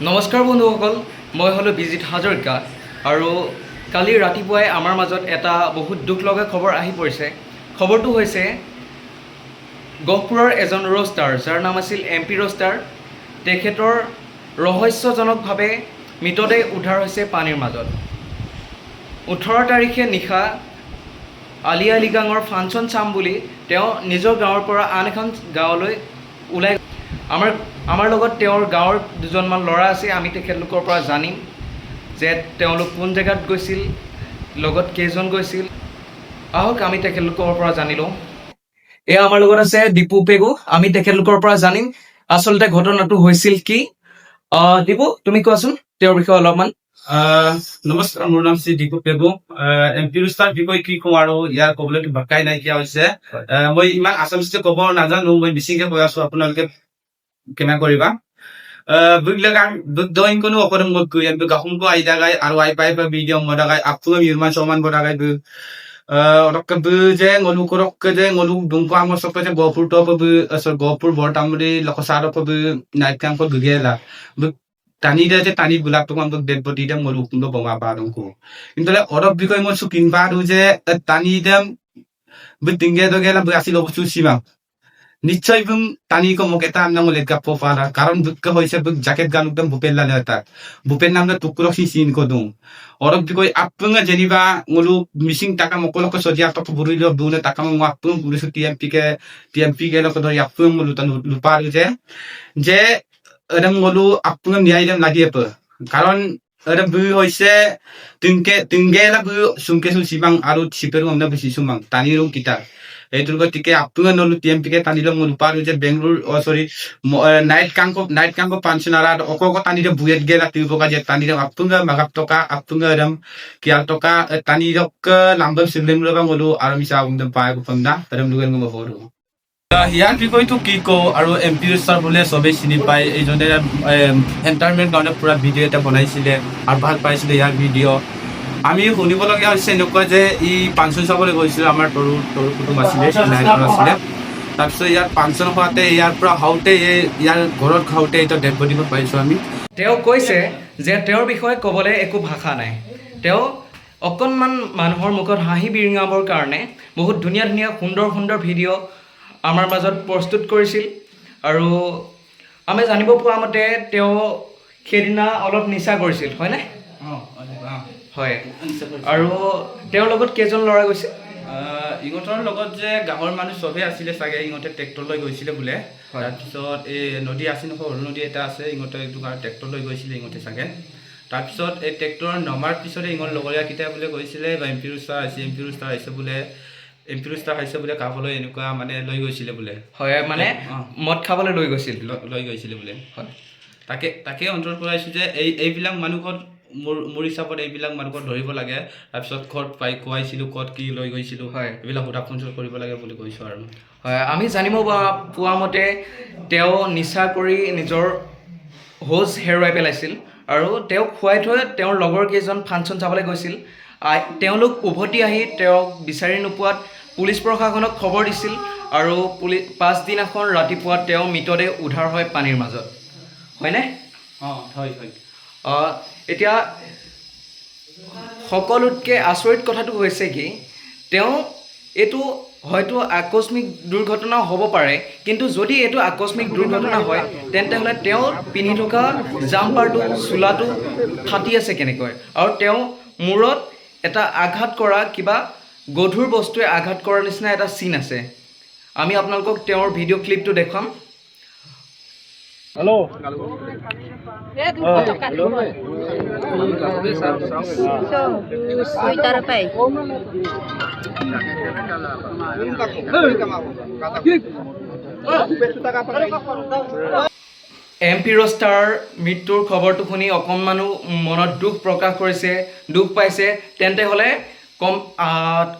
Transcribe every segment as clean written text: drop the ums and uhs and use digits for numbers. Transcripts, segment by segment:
নমস্কাৰ বন্ধুসকল, মই হ'লোঁ বিজিত হাজৰিকা আৰু কালি ৰাতিপুৱাই আমাৰ মাজত এটা বহুত দুখ লগা খবৰ আহি পৰিছে। খবৰটো হৈছে গহপুৰৰ এজন ৰ'ষ্টাৰ, যাৰ নাম আছিল এম পি ৰ'ষ্টাৰ, তেখেতৰ ৰহস্যজনকভাৱে মৃতদেহ উদ্ধাৰ হৈছে পানীৰ মাজত। 18 তাৰিখে নিশা আলি আই লৃগাঙৰ ফাংচন চাম বুলি তেওঁ নিজৰ গাঁৱৰ পৰা আন এখন গাঁৱলৈ ওলাই। আমাৰ লগত তেওঁৰ গাঁৱৰ দুজনমান ল'ৰা আছে। আমি তেখেতলোকৰ পৰা জানিম যে তেওঁলোক কোন জেগাত গৈছিল, লগত কেইজন গৈছিল। আহক, আমি তেখেতলোকৰ পৰা জানি লওঁ। এয়া আমাৰ লগত আছে দীপু পেগু। আমি তেখেতলোকৰ পৰা জানিম আচলতে ঘটনাটো হৈছিল কি। দীপু, তুমি কোৱাচোন তেওঁৰ বিষয়ে অলপমান। নমস্কাৰ, মোৰ নাম শ্ৰী দীপু পেগু। এম পি ৰুষ্টাৰ বিষয়ে কি কওঁ আৰু, ইয়াৰ ক'বলৈতো ভাষাই নাইকিয়া হৈছে। মই ইমান আছামিজটো ক'ব নাজানো, মই মিচিংকে কৈ আছো, আপোনালোকে কেনে কৰিবা। দইংকনো অকৰং গৈ গাহুংকো আইদাগাই আৰু আই পাই ভিডিঅ মদাগাই আপুঙ ইমান সমান বদাগাই বু ৰক্ক বু যে ngolu korok যে ngolu dungko amo sokko যে গহপুৰ টপ বু গহপুৰ বৰতামুৰি লখচাৰ বু নাইট কেম্প গগেলা বু টানি দে যে টানি গোলাপ তো আমাক ডেড বডি দে ngolu kundo bonga ba dongko কিন্তু অলপ বিষয় মই চুকিন বা যে টানি দে bu tingge do gela bu আসিল বস্তু সীমা নিশ্চয় বুং টানি কো মোক এটা আমনা ngole গা পোফারা কাৰণ বুক হৈছে বুক জাকেট গান একদম বুপেন লালে এটা বুপেন নাম টুকুৰ সিন কো দং অলপ বিষয় আপুঙা যেনিবা ngolu missing টাকা মকলক সজিয়া টক বুৰিলো বুনে টাকা mo আপুং বুৰিছো টিএমপি কে লক ধৰি আপুং ngolu tan লুপাৰ যে যে এদম ngolu আপুঙা ন্যায় দম লাগি আপ কাৰণ এদম বু হৈছে তিংকে তিংগেলা বু সুংকে সু সিবাং আৰু সিপেৰু আমনা বেছি সুমাং টানি ৰং কিতা এইটোৰ গতিকে আপুঙা নলু টিএমপি কে টানি লং ngolu পাৰো যে বেংগলোৰ, অ সৰি, নাইট কাংকো পাঞ্চনাৰা অক অক টানি দে বুয়েট গেলা তিউবকা যে টানি দে আপুঙা মাগাপ টকা আপুঙা এদম কিয়াল টকা টানি দক লাম্বম সিমলেম লবা ngolu আৰু মিছা উমদম পায় গুপন্দা এদম লুগেল ngম হৰু। ইয়াৰ বিষয়টো কি কওঁ আৰু, এম পি ৰুষ্টাৰ বোলে চবেই চিনি পায়। এইজনে এণ্টাৰটেইনমেণ্ট কাৰণে পূৰা ভিডিঅ' এটা বনাইছিলে আৰু ভাল পাইছিলে ইয়াৰ ভিডিঅ'। আমি শুনিবলগীয়া হৈছে এনেকুৱা যে ই পাঞ্চন চাবলৈ গৈছিলে। আমাৰ তৰু কুটুম আছিলে, চিনাইতৰ আছিলে। তাৰপিছত ইয়াৰ পাঞ্চন হোৱাতে ইয়াৰ পৰা হওঁতে এই ইয়াৰ ঘৰত খাওঁতে এইটো ডেড বডিখন পাইছোঁ আমি। তেওঁ কৈছে যে তেওঁৰ বিষয়ে ক'বলৈ একো ভাষা নাই। তেওঁ অকণমান মানুহৰ মুখত হাঁহি বিৰিঙাবৰ কাৰণে বহুত ধুনীয়া ধুনীয়া, সুন্দৰ সুন্দৰ ভিডিঅ' আমাৰ মাজত প্ৰস্তুত কৰিছিল। আৰু আমি জানিব পৰা মতে তেওঁ সেইদিনা অলপ নিচা কৰিছিল, হয়নে? হয়। আৰু তেওঁৰ লগত কেইজন ল'ৰা গৈছিল? ইহঁতৰ লগত যে গাঁৱৰ মানুহ চবেই আছিলে চাগে। ইহঁতে ট্ৰেক্টৰ লৈ গৈছিলে বোলে। তাৰপিছত এই নদী আছে নহয়, সৰু নদী এটা আছে, ইহঁতে এইটো কাৰণে ট্ৰেক্টৰ লৈ গৈছিলে ইহঁতে চাগে। তাৰপিছত এই ট্ৰেক্টৰ নমাৰ পিছতে ইহঁত লগৰীয়াকেইটাই বোলে গৈছিলে বা এম পি ৰুষ্টাৰ আহিছে, এম পি ৰুষ্টাৰ আহিছে বোলে, এম পি ৰুষ্টাৰ আহিছে বোলে, খাবলৈ এনেকুৱা মানে লৈ গৈছিলে বোলে। হয়, মানে মদ খাবলৈ লৈ গৈছিল। লৈ গৈছিলে বোলে। তাকে অন্তৰত কৰাইছোঁ যে এইবিলাক মানুহত মোৰ হিচাপত এইবিলাক মানুহক ধৰিব লাগে। তাৰপিছত ক'ত পাই খুৱাইছিলোঁ, ক'ত কি লৈ গৈছিলোঁ, এইবিলাক সোধা পোছা কৰিব লাগে বুলি কৈছোঁ আৰু। হয়, আমি জানিব পোৱা মতে তেওঁ নিচা কৰি নিজৰ হোচ হেৰুৱাই পেলাইছিল আৰু তেওঁক খুৱাই থৈ তেওঁৰ লগৰ কেইজন ফাংচন চাবলৈ গৈছিল। তেওঁলোক উভতি আহি তেওঁক বিচাৰি নোপোৱাত পুলিচ প্ৰশাসনক খবৰ দিছিল আৰু পাছদিনাখন ৰাতিপুৱা তেওঁ মৃতদেহ উদ্ধাৰ হয় পানীৰ মাজত, হয়নে? অঁ, হয়। এতিয়া সকলোতকৈ আচৰিত কথাটো হৈছে কি, তেওঁ এইটো হয়তো আকস্মিক দুৰ্ঘটনাও হ'ব পাৰে, কিন্তু যদি এইটো আকস্মিক দুৰ্ঘটনা হয়, তেন্তে হ'লে তেওঁ পিন্ধি থকা জাম্পাৰটো, চোলাটো ফাটি আছে কেনেকৈ? আৰু তেওঁ মূৰত এটা আঘাত কৰা, কিবা গধুৰ বস্তুৱে আঘাত কৰাৰ নিচিনা এটা চিন আছে। আমি আপোনালোকক তেওঁৰ ভিডিঅ' ক্লিপটো দেখুৱাম। হেল্ল'। 2 টাকা। দুই পাই। এম পি ৰষ্টাৰ মৃত্যুৰ খবৰটো শুনি অকণমানো মনত দুখ প্ৰকাশ কৰিছে, দুখ পাইছে, তেন্তে হ'লে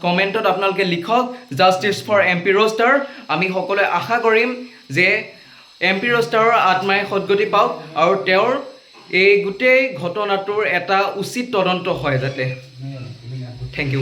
কমেণ্টত আপোনালোকে লিখক "justice for M P roaster". আমি সকলোৱে আশা কৰিম যে এম পি ৰষ্টাৰৰ আত্মাই সদগতি পাওক আৰু তেওঁৰ এই গোটেই ঘটনাটোৰ এটা উচিত তদন্ত হয় যাতে। Thank U.